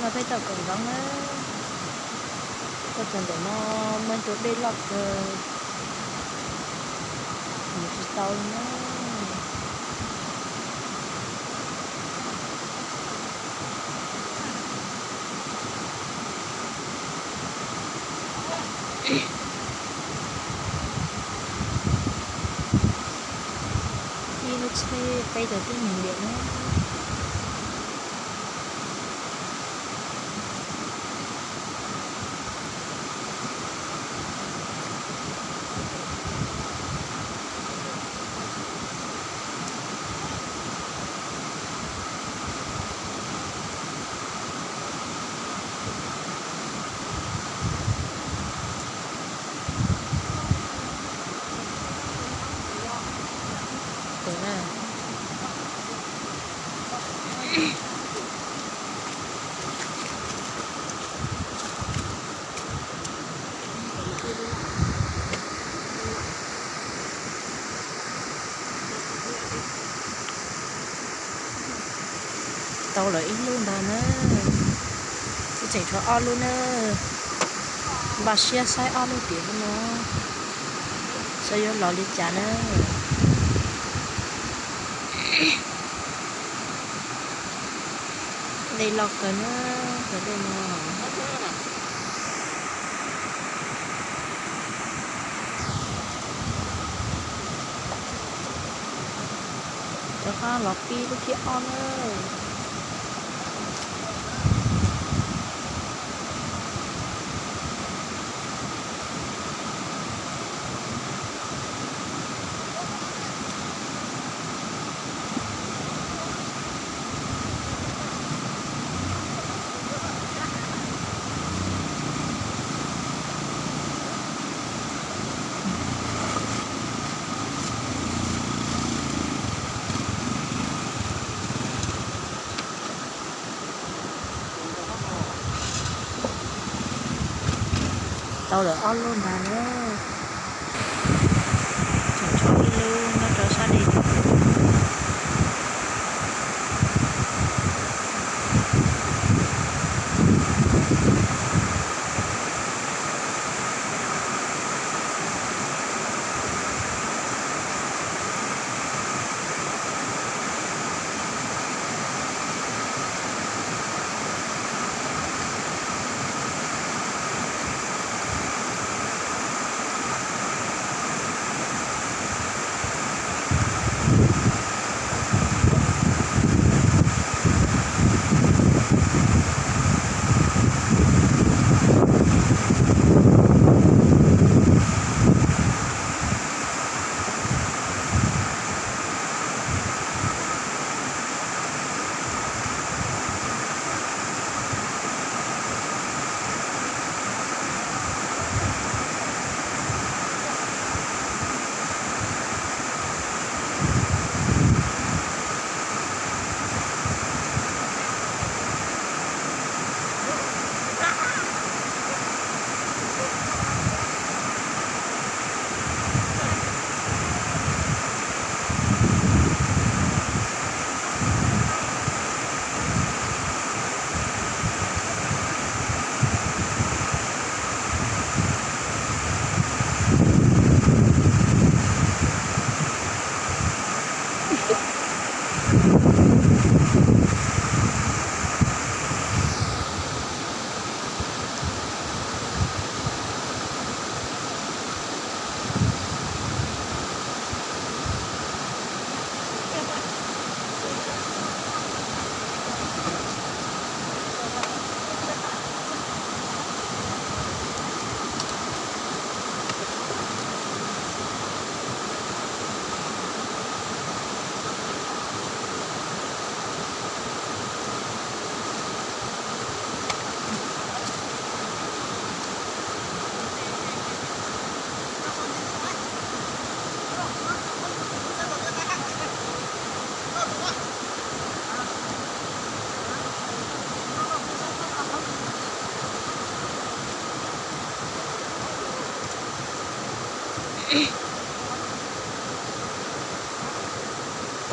Peb tau kaum ntoo na, tuaj txog ntawm no muaj tus dej loj kawg, mus tsis tau li na. Ib lub tsheb peb tawm tib neeg liam na. Tau lawm ib lub ntag na, tseem tshuav ob lub na. Npaj siab saib ob lub tiam no, saib yuav los li cas na. Dej loj kawg na, cov dej no. Rov qab los pib lub thib ob na. Tau lawm ob lub ntag na. Tseem tshuav ib lub nyob rau sab dej.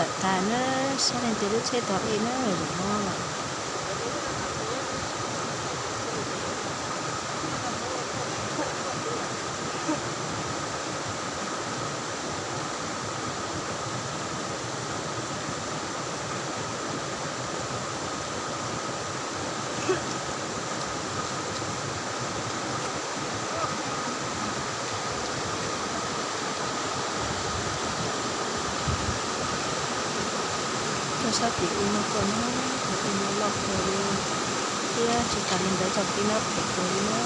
Tawm tag na, saib leej twg lub tsheb tog dej na, zaum no lawm. Txhob tim ua no kawg na, ua no loj kawg li, thiab tsis tas li ntawd txoj kev no phem kawg li na.